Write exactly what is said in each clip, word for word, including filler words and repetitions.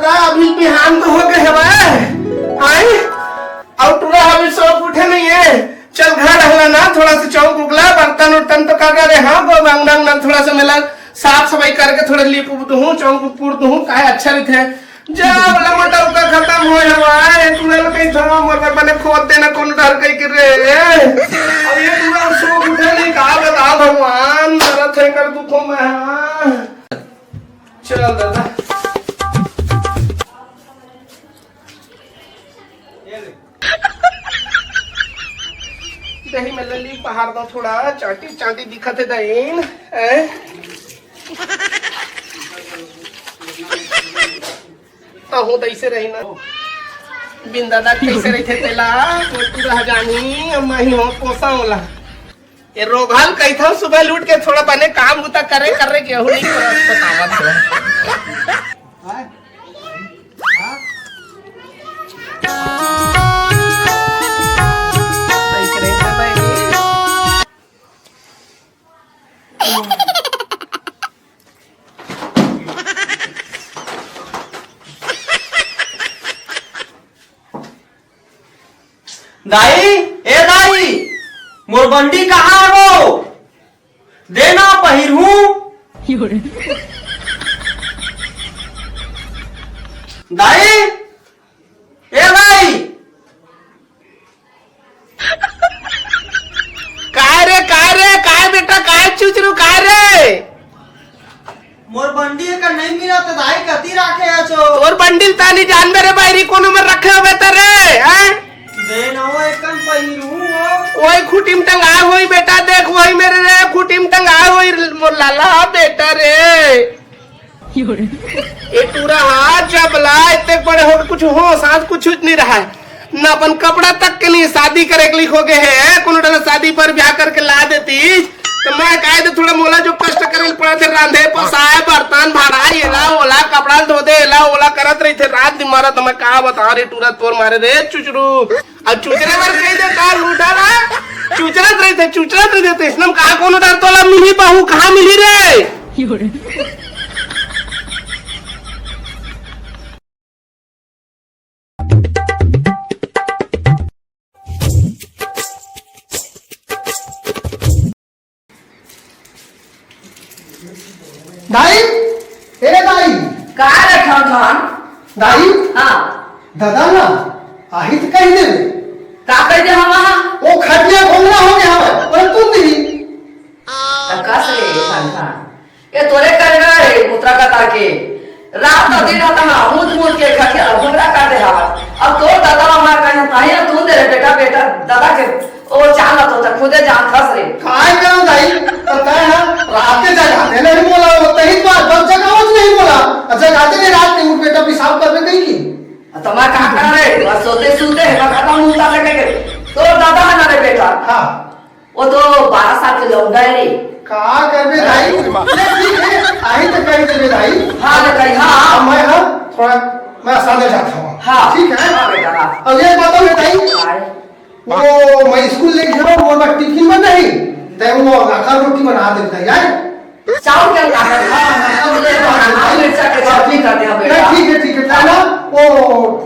अभी बिहान तो हो गए हवय। आई, अउ टूरा अभी सो उठे नहीं है। चल घर रहला ना, थोड़ा सा चौक उगला, बर्तन उर्तन तो कर रहे, हाँ, वो अंगना अंगना थोड़ा सा मिला, साफ सफाई करके थोड़ा लीप उप दूहूँ, चौक उप दूहूँ, काहे अच्छा रहिथे। जा, बोला मोटा उका खत्म होय हवय, टूरा ल कहीं थोड़ा मोर बर बने खोद देना, कोनो डर कहीं के रे। अब ये टूरा सो उठे नहीं, का बता भगवान, मरत है कर दुखों में, हाँ। चल दादा। दही में लली पहाड़ दो थोड़ा, चांटी चांटी दिखत है दहीन, हैं? तहूँ तैसे रही ना। बिन दादा कैसे रहिथे तेला, कोई पूरा जानी, अब मैं ही हो पोसा होला। ये रोघा ल कहिथव सुबह लूट के थोड़ा बने काम बुता करे, करे गेहूं नहीं करत, बतावत हो। दाई, ए दाई, मोर बंडी कहाँ है वो? दे ना पहिरहूं। दाई, ए दाई। काय रे, काय रे, काय बेटा, काय चुचरू, काय रे? मोर बंडी एकर नहीं मिला त दाई कती राखे हचो? तोर बंडी ल तानी जानबे रे बायरी, कोनो में रखे होबे त रे, हैं? दे ना वो एकन पहिरू हो। ओए खुटी म टंगाय होई बेटा, देख वही मेरे रे, खुटी म टंगाय होई मोर लाला बेटा रे। ए टूरा हा जब ला इतने बड़े हो के कुछ हो साथ कुछ नहीं रहा है। ना अपन कपड़ा तक के नहीं, शादी करे के लिख हो गए है, कोनो डला शादी पर ब्याह करके ला देतीस, तो मैं कहे तो थोड़ा मोला जो कष्ट करे ल पड़ा थे, रांधे, पसाए, बर्तन, भाड़ा, एला, ओला, कपड़ा धो दे, एला, ओला करत रही थे रात दिन मारा, तो मैं का बता रे टूरा तोर मारे रे चुचरू। अब चुचरे बर कही दे का लूटा ना, चुचरत रही थे, चुचरत रही थे, इसने कहा कोनो डर तोला मिली बहू, कहाँ मिली रे? दाई, ए दाई। का रे ठन ठन? दाई, हाँ। दादा ना आही त कही देबे। का कही दे हम? ओ खटिया घोंघना हो गया हवे, ओला तुम नहीं। त कस रे ठन ठन। ए तोरे करना रे मुत्रा कतर के। रात का दिन रहता ना, मूत मूत के खटिया घुमरा कर दे हवा। अब तोर दादा ला मैं कहीं, कहीं ना तू दे रे बेटा, बेटा, दादा के ओ जान ला तो त खुदे जान खस रे। काय करो दाई, पता है ना, रात के जगाते नहीं बोला, वो तही बात, बस जगावत नहीं बोला। अच्छा, जगाते नहीं रात के, उठ बेटा, पेशाब करने कहीं की। तो मैं का कर रे, बस सोते सोते है, मैं खत्म होता लेके के। तोर दादा है ना रे बेटा। हाँ। वो तो बारह साल के लौंडा है रे। का करबे दाई? ले ठीक है, आही तो कही देबे दाई। हाँ, ले कही, हाँ। अब मैं, हाँ, थोड़ा, मैं सामने जाता हूँ। हाँ। ठीक है? हाँ बेटा, हाँ। अब ये बताओ रे दाई, हाँ। वो मैं स्कूल ले गया, वो मैं टिफिन में नहीं, तै वो आखा रोटी बना दे दाई, आए? चाउर के अंडा है, हाँ, हाँ, हाँ, ले तो हाँ, हाँ, मिर्चा के चटनी कर दे, हाँ, बेटा। ठीक है, ठीक है, खाना, वो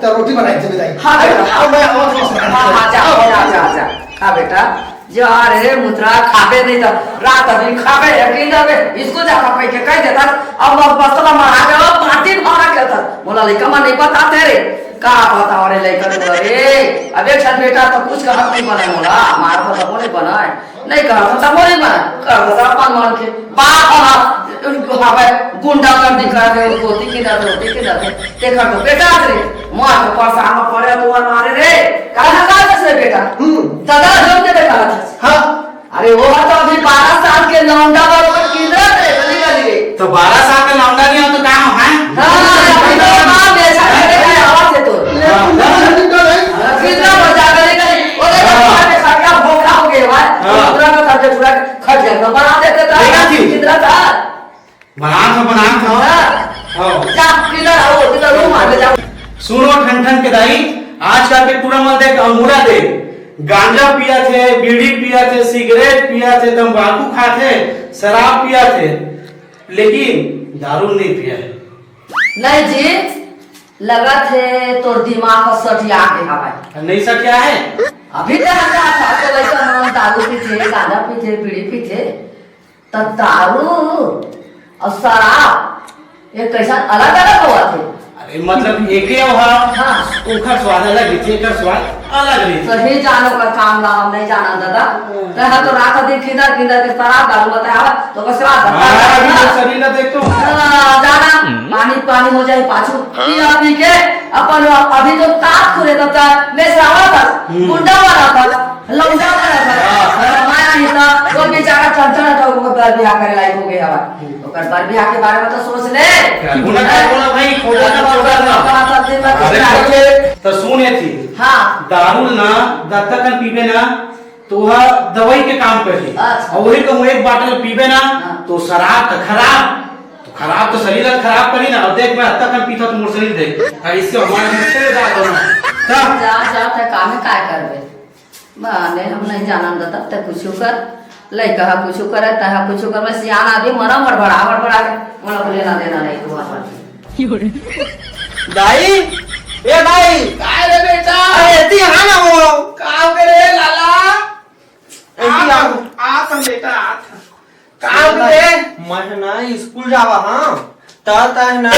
तो रोटी बनाई थी, बताई। हाँ, बेटा, हाँ। अब मैं आवाज मस्त हाँ, हाँ, जा, जा, जा, जा। हाँ, बेटा, जा रे, मुत्रा, खाबे नहीं तो रात अभी खाबे, यकीन जाबे, इसको जा खा के कह देता, अब बस, बस तो मार आ गया, पार्टी भाड़ा के था, बोला, लेकिन मैं नहीं बताते रे, का बताओ रे, लेकर बोला, रे, अब एक साथ बेटा तो कुछ कहा नहीं बना, बोला, हमारा तो नहीं बना है। नहीं कहा था, तब बोले ना, कर दो अपन मन के। बाप हमार, हवे गुंडा कर दिखा दे, धोती के ना, धोती के ना, देखा तो बेटा रे, मार के परेशान में पड़े तो मारे रे। काहे ना काहे से बेटा? हम्म। दादा जोर के देखा था। हाँ। अरे वो तो अभी बारह साल के लौंडा बरोबर किधर रे, गली गली रे। तो बारह साल के लौंडा नहीं हो तो काम है? हाँ, अभी तो काम बेचा करे का आवाज है तो। हाँ। किधर बजा गली गली? वो देखो, हाँ। तुम्हारे खटिया भोखा हो गए भाई। हाँ। दूसरा का खटिया छुड़ा के खटिया का बना देते थे। देखा थी? किधर था? बना था, बना था। हाँ। हाँ। जा, किधर आओ, किधर रूम आ, ले जाओ। सुनो ठन ठन के दाई, आजकल के टूरा मन देख अंगूरा दे, गांजा पिया थे, बीड़ी पिया थे, सिगरेट पिया थे, तंबाकू खा थे, शराब पिया थे, लेकिन दारू नहीं पिया है। नहीं जी, लगत हे तोर दिमाग ह सठिया गे हवय। नहीं सठिया हे। अभी तो हम कहा था, तो लइका मन दारू पीथे, गांजा पीथे, बीड़ी पीथे, त दारू अउ शराब ये कैसा अलग-अलग होवत हे? अरे मतलब एके अउ हा, हाँ। ओखर स्वाद अलग रहिथे, एकर स्वाद अलग रहिथे। सही जानो का काम ला हम नहीं जानन दादा। हाँ। तैं हा तो रात दिन खिंदर खिंदर के शराब दारू बताया, तो ओकर स्वाद हाँ, अभी तो शरीर ला देख तो। हाँ, जाना, पानी पानी हो जाए पाछू। पिया पी के अपन अभी तो तात खुले तब तक मैं सावा था, हम्म। गुंडा वाला था, लौंडा वाला था। हाँ। हमारा नहीं था, वो बेचारा चंचल था, वो बर बियाह करे लायक हो गया हवा। ओकर बर बियाह के बारे में तो सोच ले। क्या? गुना का गुना भाई, खोजा का खोजा ना। बात आते मत अरे, करा। तो सुने थी। हाँ। दारू ना, दत्तक कन पीबे ना, तो वह दवाई के काम करही। अच्छा। अउ वही कहूँ एक बाटल पीबे ना, हाँ। तो शराब तो खराब, तो खराब तो शरीर ला खराब करही ना। अउ देख, मैं हत्ता कन पीता तो मोर शरीर देख। अउ इससे हमारा मुझसे जात हो ना। जा, जा, तैं काम में काय करबे? माने हम नहीं जानन दादा, तैं कुछू कर, लइका हा कुछू करे, तैं हा कुछू कर, मैं सियान आदमी, मना हड़बड़ा, हड़बड़ा के, मोला को लेना देना नहीं तुम्हारा। दाई, ए दाई। काय रे बेटा? अरे, एती आ ना वो। का हो गे रे लाला? एती आ। आ, आ तो बेटा, आ था। का हो गे? मैं ना स्कूल जावा, हाँ। त तैं ना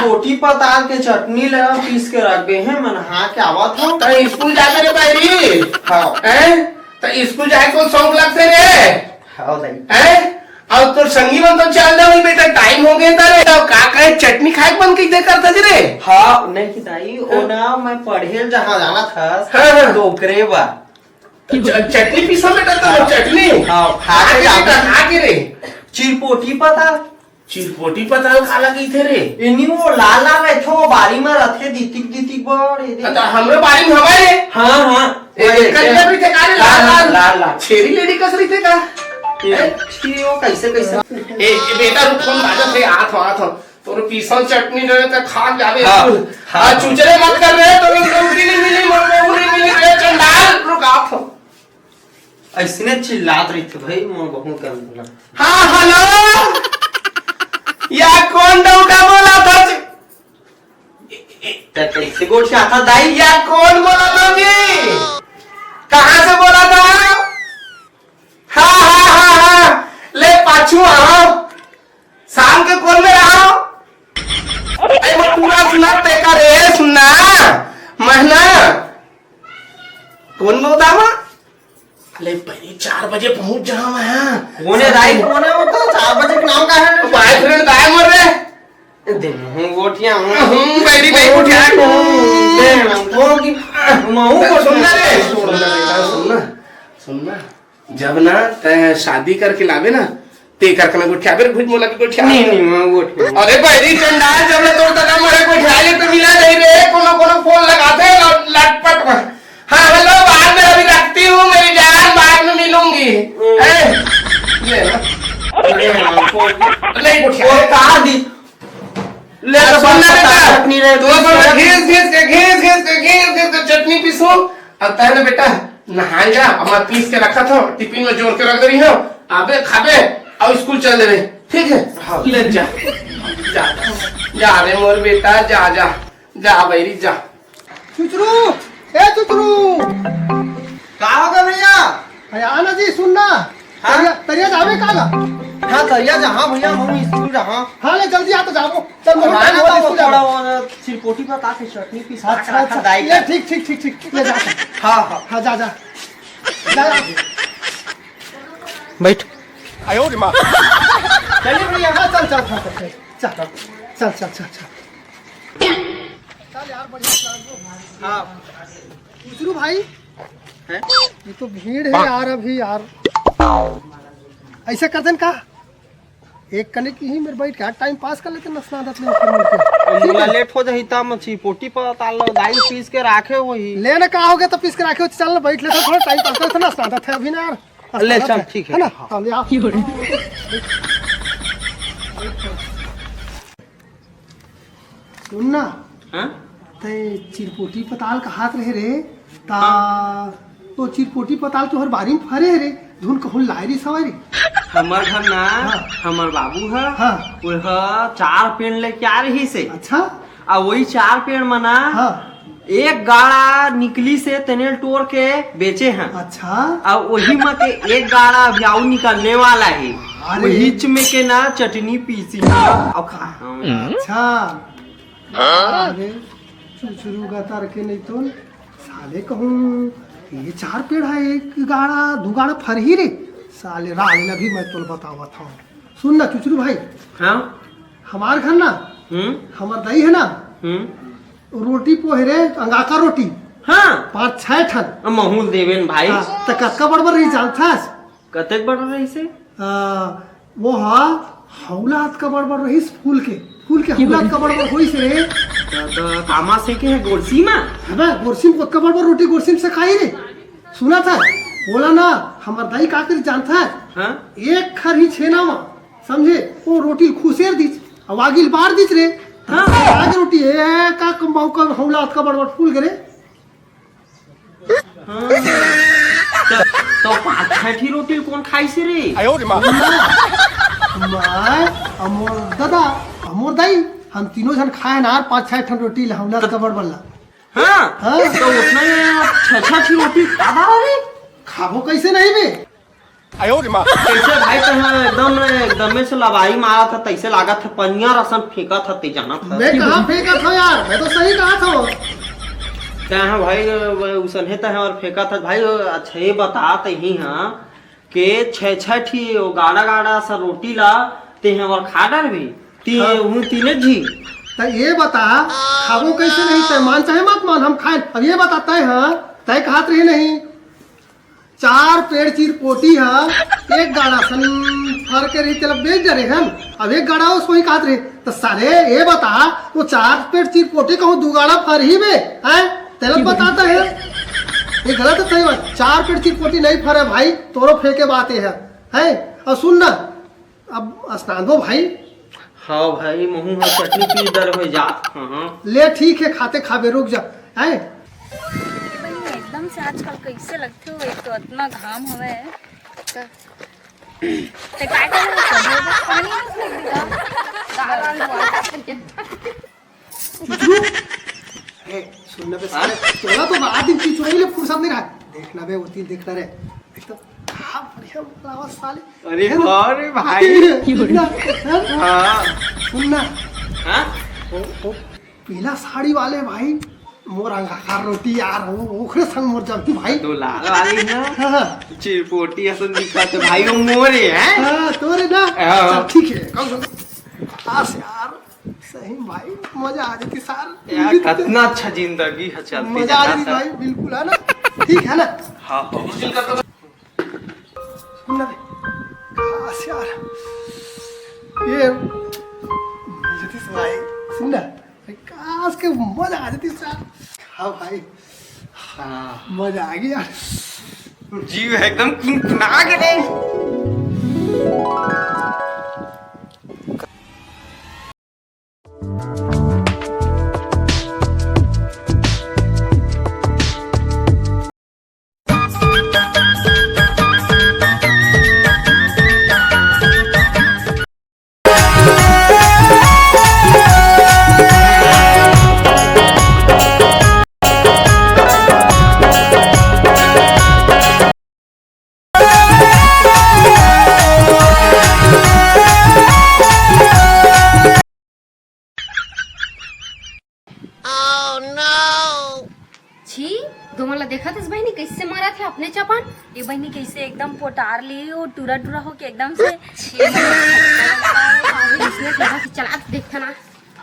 रोटी पताल के चटनी ला पीस के रख दे हे, मैं नहा के आवत हूँ। त स्कूल जाते रे भाई? हाँ। हैं? त स्कूल जाए को शौक लगते रे? हाँ दाई। हैं? अउ तोर संगी मन तो चल दे होही बेटा, टाइम हो गे त रे। त का कहे चटनी खाए के मन कइसे करता जी रे? हाँ, नहीं दाई, ओ हाँ। ना मैं पढ़े ल जहाँ जाना था, हाँ, हाँ। तो ओकरे बर। च-, चटनी पीसा बेटा, तो हाँ। चटनी? हाँ, खा के खा के जाबे। बेटा, खा के रे। चिरपोटी पताल। चिरपोटी पताल काला कहिथे रे? इन्हीं वो लाल लाल रहिथे, वो बारी में रथे, दितिक दितिक बड़, ये देख। अच्छा, हमरो बारी में हवय रे। हाँ, हाँ। ए, ए, एकर ए, नियत रहिथे का रे, लाल, लाल, लाल? लाल, लाल। छेरी लेडी कस रहिथे का? ए, हैं? छी, वो कैसे, कैसे? ए, ए, बेटा, रुक, फोन बाजत हे, आत हो, आत हो। तोर पीसन चटनी रहे त खा जाबे हाँ, तू। हाँ। आ, चुचरे मत कर रे, तोर नौकरी नहीं मिली, मोर बहू नहीं मिली रे, चंडाल, रुक, आत हो। अइसने चिल्लात रहिथे भाई, मोर बहुत गंदा लगथे। हाँ, हेलो। या कोन डौका बोलत हे? त कइसे गोठियाथा दाई? या कोन बोलत हे जी? कहाँ से बोलत हे? हाँ, हाँ, हाँ, हाँ। ले पाछू आओ। शाम के कोन मेर आओ? अरे, मैं पूरा सुना ते का रे, सुनना। मैं ना कोन बोलत हे? अरे, पहले चार बजे पहुंच जावा मैं। कोन हे दाई, कोन हे वो तो? चार बजे के नाम का है? Boyfriend का है मोर रे? दे मुंह गोठिया हूँ। हूँ, बैरी, बैरी गोठिया हूँ। दे, वो की, महू तो को सुनना रे, सुनना। सुनना रे, सुनना, सुनना। जब ना तैं शादी करके लाबे ना, तेकर कना गोठियाबे रे, भुज मोला के गोठिया। नहीं, नहीं, मैं गोठिया। अरे बहिरी चंडाल, जब ले तोर ददा मोला गोठिया ले तो मिला नहीं रे, कोनो कोनो फोन लगाथे ल-, लटपट में। हाँ, हेलो, बाद में अभी रखती हूँ मेरी जान, बाद में मिलूंगी। हम्म। ए, ले ना। अरे, हाँ, फोन। नहीं गोठिया। वो कहा दी? ले तो सुन ना बस बेटा, चटनी रे, तू तो घिस घिस के, घिस घिस के, घिस घिस के चटनी पीसू। अब तैं ना बेटा नहा जा, अब मैं पीस के रखत हूँ, टिफिन में जोर के रख दे रही हूँ, आबे खाबे अउ स्कूल चल देबे, ठीक है? हाँ। ले जा, जा, जा रे मोर बेटा, जा, जा, जा बैरी जा। चुचरू, ए चुचरू। का हो गे भैया? अरे आ ना जी, सुन ना। हाँ? तरिया, तरिया जाबे का गा? हाँ, तरिया जा, हाँ भैया, हम स्कूल जा, हाँ। हाँ, ले जल्दी आ तो जाबो। चल, मोहन, हाँ, टाइम हो, तो स्कूल थोड़ा जाबो। वो चिरपोटी पर ताकि चटनी पीसा अच्छा, के रखा अच्छा। दाई ले, का। ठीक, ठीक, ठीक, ठीक। ले जा। हाँ, हाँ। हाँ, जा, जा। जा, जा। बैठ। चलिए भैया, हाँ, चल, चल, चल, चल, चल। चल, चल, चल, चल, चल। चल यार, बढ़िया plan हो। हाँ। दूसरू भाई, हैं? ये तो भीड़ है यार, अभी यार। ऐसे कर देन का? एक कने की ही मेरे बैठ के टाइम पास कर लेते, नसना आदत नहीं, फिर मिलते हैं। अब मोला लेट हो जाही, ता मछी पोटी पर ताल लो, दाई पीस के राखे होही। ले ना, का हो गया तो पीस के राखे हो, चल ना, बैठ लेते, थोड़ा टाइम पास करते, नसना आदत है अभी ना यार। ले, चल, ठीक है। है ना? हाँ। हाँ, ले आ। सुन ना। हाँ? तै चिरपोटी पताल कहात रहे रे, ता हाँ। तो चिरपोटी पताल तोहर बारी में फरे हे रे, धुन कहूँ लाए री सवारी। हमर घर ना, हाँ। हमर बाबू ह, हाँ। ओह चार पेड़ लेके आ रही से। अच्छा? अउ वही चार पेड़ म ना, हाँ। एक गाड़ा निकलिस हे, तेने ल टोर के बेचे हन। अच्छा। अउ वही म के एक गाड़ा अभी अउ निकलने वाला हे। अरे। वहीच में के ना चटनी पीसी अउ खा। अच्छा। अरे, चुचरू गतर के नहीं तो साले कहूँ, ये चार पेड़ हे, एक गाड़ा, दू गाड़ा फरही रे। साले राज ल भी मैं तोल बतावत हूँ। सुन ना चुचरू भाई। हाँ। हमार घर ना, हम्म। हमार दाई हे ना, हम्म। रोटी पोहे रे, अंगाका रोटी। हाँ। पाँच छह ठन। अब महूल देवेन भाई। हाँ, त कतका बड़ बड़ रही जानथस? कतेक बड़ रही से? आ, वो हा हौला अतका बड़ बड़ रहीस फूल के, फूल के हौला अतका बड़ बड़ होइस रे। त, त कामा से के हे गोरसी मा? अबे गोरसी म कतका बड़ बड़ रोटी गोरसी म से खाई रे। सुना था, बोला ना, हमार दाई का करी जानता है? हाँ? एक खरही छेना मा, समझे, वो रोटी ल खुसेर दीच, अब आगी ल बार दीच रे। हाँ। आगे रोटी, ए, का कमाऊ का हौला अतका बड़ बड़ फूल के रे। हाँ। त, त पाँच छह ठी रोटी ल कौन खाई से रे? मैं, अमोर दादा, अमोर दाई, हम तीनों झन खाए ना, पाँच छह ठन रोटी ल हौला अतका बड़ बड़ ला। हाँ? हाँ? त उतना छह छह ठी रोटी खा डारा रे। खाबो कैसे नहीं बे? आयो रे माँ। कैसे भाई, तैं एकदम, एकदमे से लबाई मारत ह, तैसे लागत ह, पनिया रसन फेंकत ह, ते जानत ह। मैं कहाँ फेंकत हूँ यार, मैं तो सही कहा था। तैं ह भाई, उसने तैं ह अउ फेंकत ह भाई। अच्छा, ये बता, तैं ही ह के छह छह ठी वो गाड़ा गाड़ा सा रोटी ला, तैं ह अउ खा डारबे, ती हाँ। हूँ तीने जी। त ये बता, खाबो कैसे नहीं, तैं मान चाहे मत मान, हम खाए। अब ये बता, तैं ह, तैं कहत रही नहीं, चार पेड़ चिरपोटी ह, एक गाड़ा सन फर के रही, तेला बेच डरे हन। अब एक गाड़ा उसको ही कहत रहे, त साले, ये बता, वो चार पेड़ चिरपोटी कहूँ दू गाड़ा फर ही बे, हैं? तेला बताता है। ये गलत है, सही बात। चार पेड़ चिरपोटी नहीं फरे भाई, तोरो फेंके बात ये है, हैं? अउ सुन ना, अब स्नान दो भाई। हाँ भाई, महूँ ह चटनी पी डरे होय जात। हाँ, हाँ। ले ठीक है, खाते खाबे रुक जा, हैं? बहिनी, एकदम से आजकल कैसे लगथे हो? एक तो अतना घाम हवे। त, ते काय करे हो? कभी भी पानी नहीं फेंक देता। चुचरू? ए, सुन ना बे साले, तोला तो रात दिन चिचुराई ले फुर्सत नहीं रहा। देखना बे, वो तीन देखना रे। एक तो का बढ़िया बोलावा साले। अरे वाह रे भाई। ना, हाँ? हाँ। सुन ना। हाँ? वो, वो पीला साड़ी वाले भाई, मोर अंगाकार रोटी यार, वो ओखरे संग मोर जमती भाई। तो लाल वाली ना? हाँ, हाँ। चिरपोटी असन दिखत हे भाई, वो मोरे हैं? हाँ, तोरे ना? हाँ। चल, ठीक है, कम से कम। खास यार, सही भाई, मजा आ जाती सार। यार, कितना अच्छा जिंदगी है चलती मजा आ जाती भाई, बिल्कुल है ना? ठीक है ना? हाँ, हाँ। सुन ना बे, खास यार, ये मिल जाती भाई, सुन ना, काश के मजा आ जाती सार। हाँ भाई, हाँ। मजा आ गया। जीव एकदम कुनकुना के रे। छी, तुमन ला देखत हस बहिनी, कैसे मारत हे अपने चपन? ये बहिनी कैसे एकदम पोटार ली, वो टूरा टूरा होके एकदम से छी। इसने थोड़ा सा चला के देखा ना।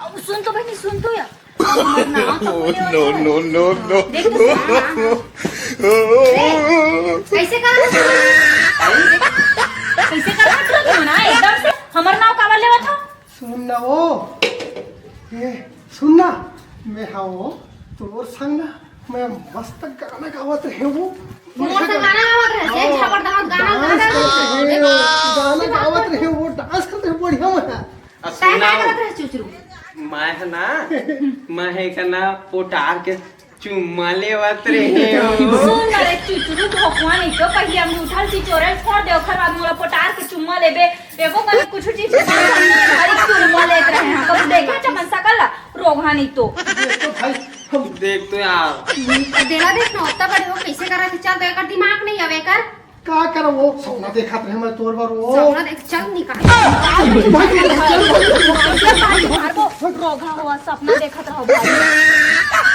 अब सुन तो बहिनी, सुन तो या। अब मत ना, तो बोले नो, नो, नो, नो। देख तो सही ना। ए, कैसे करा? कैसे करा तू ना एकदम से हमर नाव काबर लेवत हो? सुन ना वो, ए, सुन ना, मैं हाँ वो, तोर संग ना, मैं मस्त गाना गावत रहे वो। मोर संग गाना गावत रहे, से हाँ, झापड़ दावत गाना गावत रहे। गाना गावत रहे वो, डांस करत रहे, बढ़िया मजा। अब तैं सुना का हो। करत रहे चुचरू? मैं है ना, मैं है का ना पोटार के चुम्मा लेवत रहे हो। सुन ना रे चुचरू भगवान, एक तो पहिले अंगूठा ल चिचोरे ल फोड़ दे, ओखर बाद मोला पोटार के चुम्मा लेबे। एको कनी कुछ चीज के बारे में भारी चुम्मा लेत रहे हैं। कभी देखे चमन सकल ला? रो रोगहा नहीं तो। देख तो भाई, हम देख तो यार। अब देला देख ना, ओत्ता बड़े हो, कैसे करा थे? चल, तो एकर दिमाग नहीं हवे एकर। का करब वो? सपना देखत रहे मैं तोर बर वो। सपना देख, चल निकाल। रोगहा हुआ सपना देखत रहो भाई।